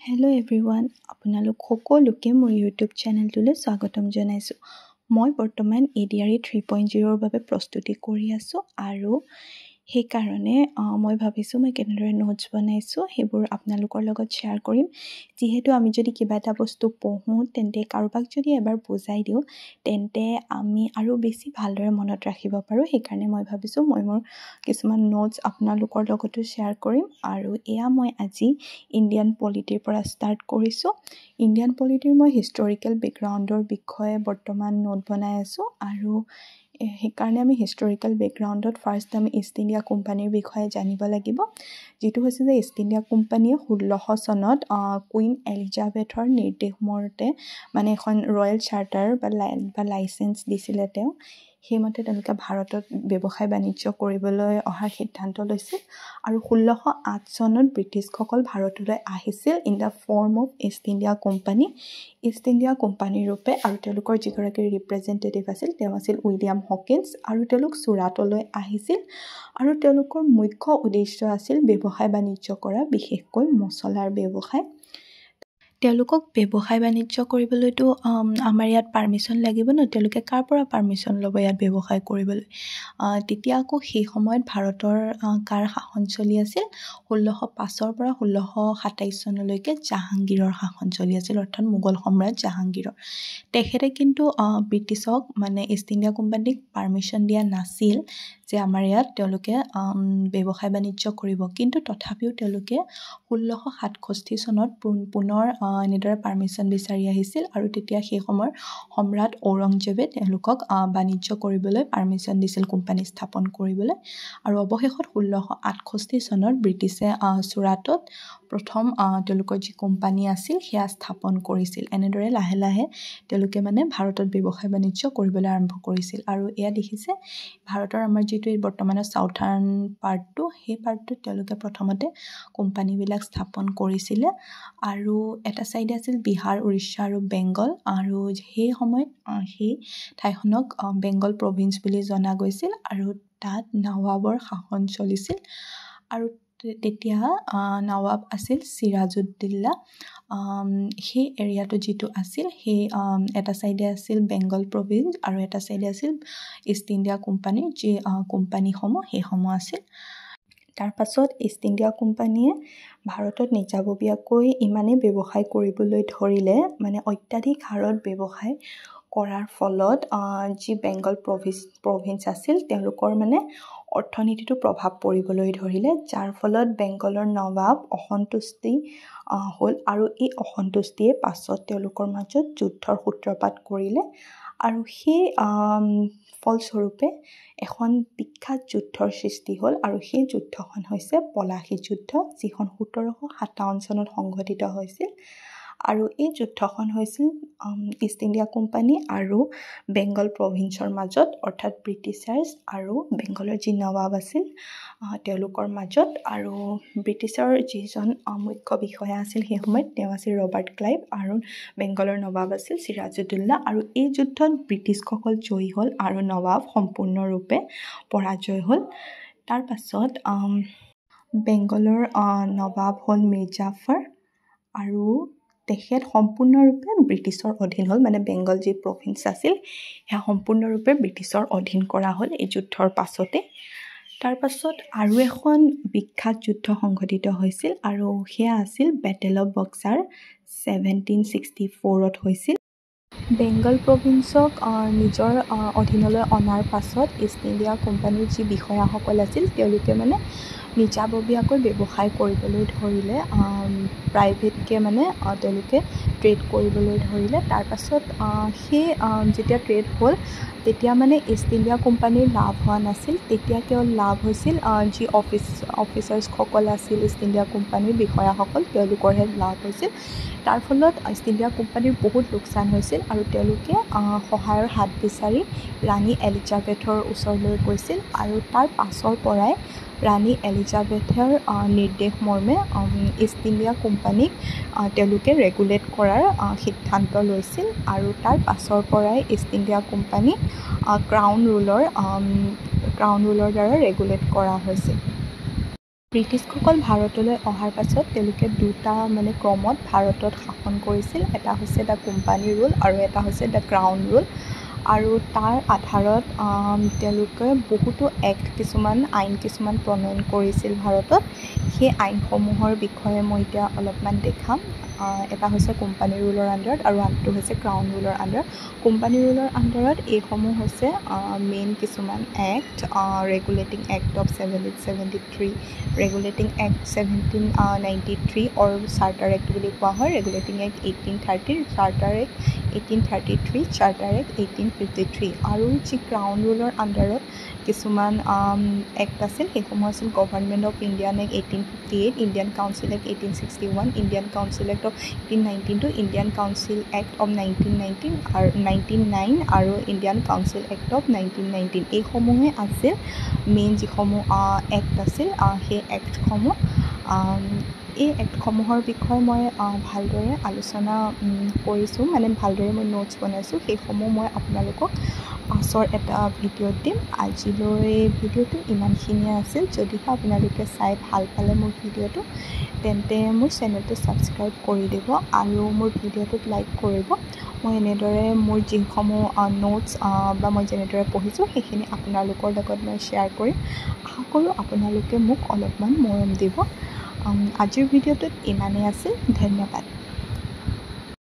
Hello' everyone, আপোনালোক সকলোকে মোৰ ইউটিউব চেনেলটোলৈ স্বাগতম জনাইছোঁ। মই বৰ্তমান এডিআৰই 3.0ৰ বাবে প্ৰস্তুতি কৰি আছোঁ আৰু সেইকাৰণে মই ভাবিছোঁ মই কেনেদৰে নোটছ বনাইছোঁ সেইবোৰ আপোনালোকৰ লগত শ্বেয়াৰ কৰিম। যিহেতু আমি যদি কিবা এটা বস্তু পঢ়োঁ, তেন্তে কাৰোবাক যদি এবাৰ বুজাই দিওঁ, তেন্তে আমি আৰু বেছি ভালদৰে মনত ৰাখিব পাৰোঁ। সেইকাৰণে মই ভাবিছোঁ মই মোৰ কিছুমান নোটছ আপোনালোকৰ লগতো শ্বেয়াৰ কৰিম। আৰু এয়া মই আজি ইণ্ডিয়ান পলিটিৰ পৰা ষ্টাৰ্ট কৰিছোঁ। ইণ্ডিয়ান পলিটিৰ মই হিষ্টৰিকেল বেকগ্ৰাউণ্ডৰ বিষয়ে বৰ্তমান নোট বনাই আছোঁ আৰু সেইকাৰণে আমি হিষ্টৰিকেল বেকগ্ৰাউণ্ডত ফাৰ্ষ্ট আমি ইষ্ট ইণ্ডিয়া কোম্পানীৰ বিষয়ে জানিব লাগিব, যিটো হৈছে যে ইষ্ট ইণ্ডিয়া কোম্পানীয়ে 1600 চনত কুইন এলিজাবেথৰ নিৰ্দেশ মতে, মানে এখন ৰয়েল চাৰ্টাৰ বা লাইচেঞ্চ দিছিলে তেওঁ, সেইমতে তেওঁলোকে ভাৰতত ব্যৱসায় বাণিজ্য কৰিবলৈ অহাৰ সিদ্ধান্ত লৈছিল। আৰু 1608 চনত ব্ৰিটিছসকল ভাৰতলৈ আহিছিল in the form of East India Company, East India কোম্পানীৰ ৰূপে। আৰু তেওঁলোকৰ যিগৰাকী ৰিপ্ৰেজেণ্টেটিভ আছিল, তেওঁ আছিল উইলিয়াম হকিন্স। আৰু তেওঁলোক চুৰাটলৈ আহিছিল আৰু তেওঁলোকৰ মুখ্য উদ্দেশ্য আছিল ব্যৱসায় বাণিজ্য কৰা, বিশেষকৈ মছলাৰ ব্যৱসায়। তেওঁলোকক ব্যৱসায় বাণিজ্য কৰিবলৈতো আমাৰ ইয়াত পাৰ্মিশ্যন লাগিব ন? তেওঁলোকে কাৰ পৰা পাৰ্মিশ্যন ল'ব ইয়াত ব্যৱসায় কৰিবলৈ? তেতিয়া আকৌ সেই সময়ত ভাৰতৰ কাৰ শাসন চলি আছিল? 1605ৰ পৰা 1627 চনলৈকে জাহাংগীৰৰ শাসন চলি আছিল, অৰ্থাৎ মোগল সম্ৰাট জাহাংগীৰৰ। তেখেতে কিন্তু ব্ৰিটিছক, মানে ইষ্ট ইণ্ডিয়া কোম্পানীক পাৰ্মিশ্যন দিয়া নাছিল যে আমাৰ ইয়াত তেওঁলোকে ব্যৱসায় বাণিজ্য কৰিব। কিন্তু তথাপিও তেওঁলোকে 1667 চনত পুনৰ এনেদৰে পাৰ্মিশ্যন বিচাৰি আহিছিল আৰু তেতিয়া সেই সময়ৰ সম্ৰাট ঔৰংজেবে তেওঁলোকক বাণিজ্য কৰিবলৈ পাৰ্মিশ্যন দিছিল, কোম্পানী স্থাপন কৰিবলৈ। আৰু অৱশেষত 1668 চনত ব্ৰিটিছে চুৰাটত প্ৰথম তেওঁলোকৰ যি কোম্পানী আছিল সেয়া স্থাপন কৰিছিল। এনেদৰে লাহে লাহে তেওঁলোকে মানে ভাৰতত ব্যৱসায় বাণিজ্য কৰিবলৈ আৰম্ভ কৰিছিল। আৰু এয়া দেখিছে, ভাৰতৰ আমাৰ যিটো এই বৰ্তমানৰ চাউথাৰ্ণ পাৰ্টটো, সেই পাৰ্টটোত তেওঁলোকে প্ৰথমতে কোম্পানীবিলাক স্থাপন কৰিছিলে। আৰু এটা ছাইডে আছিল বিহাৰ, উৰিষ্যা আৰু বেংগল। আৰু সেই সময়ত সেই ঠাইখনক বেংগল প্ৰভিন্স বুলি জনা গৈছিল আৰু তাত নৱাবৰ শাসন চলিছিল। আৰু তেতিয়া নৱাব আছিল চিৰাজুদ্দিল্লা। সেই এৰিয়াটো যিটো আছিল, সেই এটা ছাইডে আছিল বেংগল প্ৰভিন্স আৰু এটা ছাইডে আছিল ইষ্ট ইণ্ডিয়া কোম্পানীৰ যি কোম্পানীসমূহ, সেইসমূহ আছিল। তাৰপাছত ইষ্ট ইণ্ডিয়া কোম্পানীয়ে ভাৰতত নিজাববীয়াকৈ ইমানেই ব্যৱসায় কৰিবলৈ ধৰিলে, মানে অত্যাধিক হাৰত ব্যৱসায় কৰাৰ ফলত যি বেংগল প্ৰভিন্স আছিল, তেওঁলোকৰ মানে অৰ্থনীতিটো প্ৰভাৱ পৰিবলৈ ধৰিলে, যাৰ ফলত বেংগলৰ নৱাব অসন্তুষ্টি হ'ল। আৰু এই অসন্তুষ্টিয়ে পাছত তেওঁলোকৰ মাজত যুদ্ধৰ সূত্ৰপাত কৰিলে আৰু সেই ফলস্বৰূপে এখন বিখ্যাত যুদ্ধৰ সৃষ্টি হ'ল। আৰু সেই যুদ্ধখন হৈছে পলাশী যুদ্ধ, যিখন 1757 চনত সংঘটিত হৈছিল। আৰু এই যুদ্ধখন হৈছিল ইষ্ট ইণ্ডিয়া কোম্পানী আৰু বেংগল প্ৰভিন্সৰ মাজত, অৰ্থাৎ ব্ৰিটিছাৰ্ছ আৰু বেংগলৰ যি নৱাব আছিল তেওঁলোকৰ মাজত। আৰু ব্ৰিটিছৰ যিজন মুখ্য বিষয়া আছিল সেই সময়ত, তেওঁ আছিল ৰবাৰ্ট ক্লাইভ আৰু বেংগলৰ নৱাব আছিল চিৰাজুদ্দৌল্লা। আৰু এই যুদ্ধত ব্ৰিটিছসকল জয়ী হ'ল আৰু নৱাব সম্পূৰ্ণৰূপে পৰাজয় হ'ল। তাৰপাছত বেংগলৰ নৱাব হ'ল মিৰ্জাফৰ আৰু তেখেত সম্পূৰ্ণৰূপে ব্ৰিটিছৰ অধীন হ'ল, মানে বেংগল যি প্ৰভিন্স আছিল সেয়া সম্পূৰ্ণৰূপে ব্ৰিটিছৰ অধীন কৰা হ'ল এই যুদ্ধৰ পাছতে। তাৰপাছত আৰু এখন বিখ্যাত যুদ্ধ সংঘটিত হৈছিল আৰু সেয়া আছিল বেটেল অফ বক্সাৰ, 1764ত হৈছিল। বেংগল প্ৰভিন্সক নিজৰ অধীনলৈ অনাৰ পাছত ইষ্ট ইণ্ডিয়া কোম্পানীৰ যি বিষয়াসকল আছিল, তেওঁলোকে মানে নিজাববীয়াকৈ ব্যৱসায় কৰিবলৈ ধৰিলে, প্ৰাইভেটকৈ মানে তেওঁলোকে ট্ৰেড কৰিবলৈ ধৰিলে। তাৰপাছত সেই যেতিয়া ট্ৰেড হ'ল, তেতিয়া মানে ইষ্ট ইণ্ডিয়া কোম্পানীৰ লাভ হোৱা নাছিল। তেতিয়া কেৱল লাভ হৈছিল যি অফিচাৰ্ছসকল আছিল, ইষ্ট ইণ্ডিয়া কোম্পানীৰ বিষয়াসকল, তেওঁলোকৰহে লাভ হৈছিল। তাৰ ফলত ইষ্ট ইণ্ডিয়া কোম্পানীৰ বহুত লোকচান হৈছিল আৰু তেওঁলোকে সহায়ৰ হাত বিচাৰি ৰাণী এলিজাবেথৰ ওচৰলৈ গৈছিল। আৰু তাৰ পাছৰ পৰাই ৰাণী এলিজাবেথৰ নিৰ্দেশ মৰ্মে ইষ্ট ইণ্ডিয়া কোম্পানীক তেওঁলোকে ৰেগুলেট কৰাৰ সিদ্ধান্ত লৈছিল। আৰু তাৰ পাছৰ পৰাই ইষ্ট ইণ্ডিয়া কোম্পানী ক্ৰাউন ৰুলৰ দ্বাৰা ৰেগুলেট কৰা হৈছিল। ব্ৰিটিছসকল ভাৰতলৈ অহাৰ পাছত তেওঁলোকে দুটা মানে ক্ৰমত ভাৰতত শাসন কৰিছিল। এটা হৈছে the company rule আৰু এটা হৈছে the crown rule. আৰু তাৰ আধাৰত তেওঁলোকে বহুতো এক্ট কিছুমান, আইন কিছুমান প্ৰণয়ন কৰিছিল ভাৰতত। সেই আইনসমূহৰ বিষয়ে মই এতিয়া অলপমান দেখাম। এটা হৈছে কোম্পানী ৰুলৰ আণ্ডাৰত আৰু আনটো হৈছে ক্ৰাউন ৰুলৰ আণ্ডাৰত। কোম্পানী ৰুলৰ আণ্ডাৰত এইসমূহ হৈছে মেইন কিছুমান act: Regulating Act of 1773, Regulating Act 1793 or Charter Act বুলি কোৱা হয়, Regulating Act 1830, Charter Act 1833, Charter Act 1853। আৰু যি ক্ৰাউন ৰুলৰ আণ্ডাৰত কিছুমান এক্ট আছিল, সেইসমূহ আছিল Government of Indian Act 1858, Indian Council Act 1861, Indian Council Act of 1892, Indian Council Act of 1919 আৰু 1909 আৰু Indian Council Act of 1919। এইসমূহে আছিল মেইন যিসমূহ এক্ট আছিল, সেই এক্টসমূহ। এই এক্টসমূহৰ বিষয়ে মই ভালদৰে আলোচনা কৰিছোঁ, মানে ভালদৰে মই নোটছ বনাইছোঁ। সেইসমূহ মই আপোনালোকক পাছৰ এটা ভিডিঅ'ত দিম। আজিলৈ ভিডিঅ'টো ইমানখিনিয়ে আছিল। যদিহে আপোনালোকে চাই ভাল পালে মোৰ ভিডিঅ'টো, তেন্তে মোৰ চেনেলটো ছাবস্ক্ৰাইব কৰি দিব আৰু মোৰ ভিডিঅ'টোত লাইক কৰিব। মই এনেদৰে মোৰ যিসমূহ নোটছ বা মই যেনেদৰে পঢ়িছোঁ, সেইখিনি আপোনালোকৰ লগত মই শ্বেয়াৰ কৰিম। আশা কৰোঁ আপোনালোকে মোক অলপমান মৰম দিব। আজিৰ ভিডিঅ'টোত ইমানেই আছিল। ধন্যবাদ।